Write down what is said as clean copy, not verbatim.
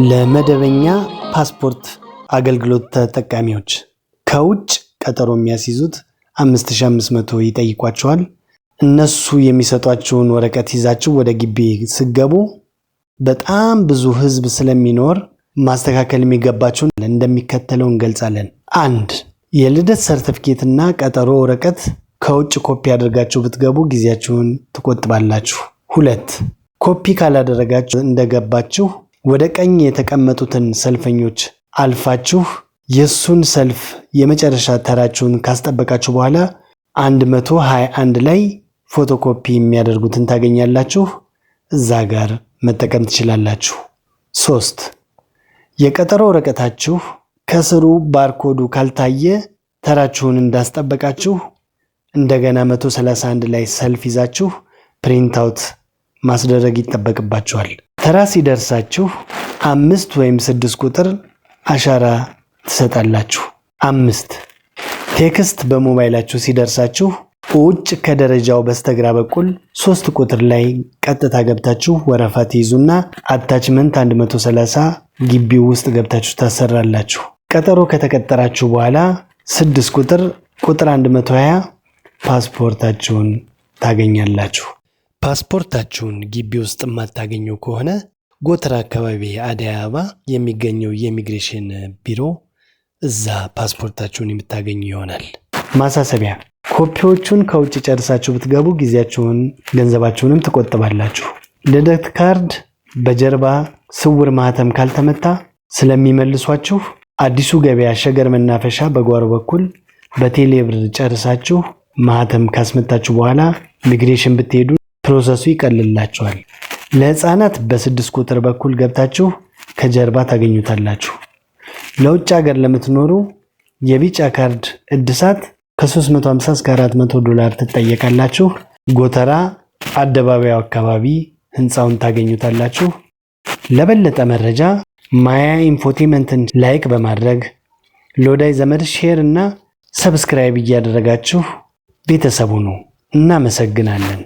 ለመደበኛ ፓስፖርት አገልግሎት ተጠቃሚዎች ከውጭ ቀጠሮ የሚያስይዙት 5500 ይጠይቋቸዋል። እነሱ የሚሰጧችሁን ወረቀት ይዛችሁ ወደ ግቢ ስትገቡ በጣም ብዙ ህዝብ ስለሚኖር ማስተካከል የሚገባችሁን እንደሚከተለው እንገልጻለን። አንድ፣ የልደት ሰርተፍኬትና ቀጠሮ ወረቀት ከውጭ ኮፒ አድርጋችሁ ብትገቡ ጊዜያችሁን ትቆጥባላችሁ። ሁለት፣ ኮፒ ካላደረጋችሁ እንደገባችሁ ወደ ቀኝ የተቀመጡትን ሰልፈኞች አልፋችሁ የእሱን ሰልፍ የመጨረሻ ተራችሁን ካስጠበቃችሁ በኋላ 121 ላይ ፎቶኮፒ የሚያደርጉትን ታገኛላችሁ። እዛ ጋር መጠቀም ትችላላችሁ። ሶስት፣ የቀጠሮ ወረቀታችሁ ከስሩ barcode ኡ ካልታየ ተራችሁን እንዳስጠበቃችሁ እንደገና 131 ላይ ሰልፍ ይዛችሁ print out ማስደረግ ይጠበቅባችኋል። ተራ ሲደርሳችሁ 5 ወይም 6 ቁጥር አሻራ ትሰጣላችሁ። አምስት፣ text በሞባይላችሁ ሲደርሳችሁ ውጭ ከደረጃው በስተግራ በኩል 3 ቁጥር ላይ ቀጥታ ገብታችሁ ወረፋ ትይዙና attachment 130 ግቢው ውስጥ ገብታችሁ ታሰራላችሁ። ቀጠሮ ከተቀጠራችሁ በኋላ 6 ቁጥር ቁጥር 120 ፓስፖርታችሁን ታገኛላችሁ። ፓስፖርታችሁን ግቢ ውስጥ የማታገኙ ከሆነ ጎተራ አካባቢ አደይ አበባ የሚገኘው የኢሚግሬሽን ቢሮ እዛ ፓስፖርታችሁን የምታገኙ ይሆናል። ማሳሰቢያ፣ ኮፒዎቹን ከውጭ ጨርሳችሁ ብትገቡ ጊዜያችሁን ገንዘባችሁንም ትቆጥባላችሁ። ልደት ካርድ በጀርባ ስውር ማህተም ካልተመታ ስለሚመልሷችሁ አዲሱ ገበያ ሸገር መናፈሻ በጓሮ በኩል በቴሌብር ጨርሳችሁ ማህተም ካስመታችሁ በኋላ ኢሚግሬሽን ብትሄዱ process ኡ ይቀልላችኋል። ለህፃናት በ6 ቁጥር በኩል ገብታችሁ ከጀርባ ታገኙታላችሁ። ለውጭ ሀገር ለምትኖሩ የቢጫ ካርድ እድሳት ከ350 እስከ 400 ዶላር ትጠየቃላችሁ። ጎተራ አደባባዩ አካባቢ ህንፃውን ታገኙታላችሁ። ለበለጠ መረጃ ማያ ኢንፎቴመንትን like በማድረግ ለወዳጅ ዘመድ share እና subscribe እያደረጋችሁ ቤተሰቡ ነው። እናመሰግናለን።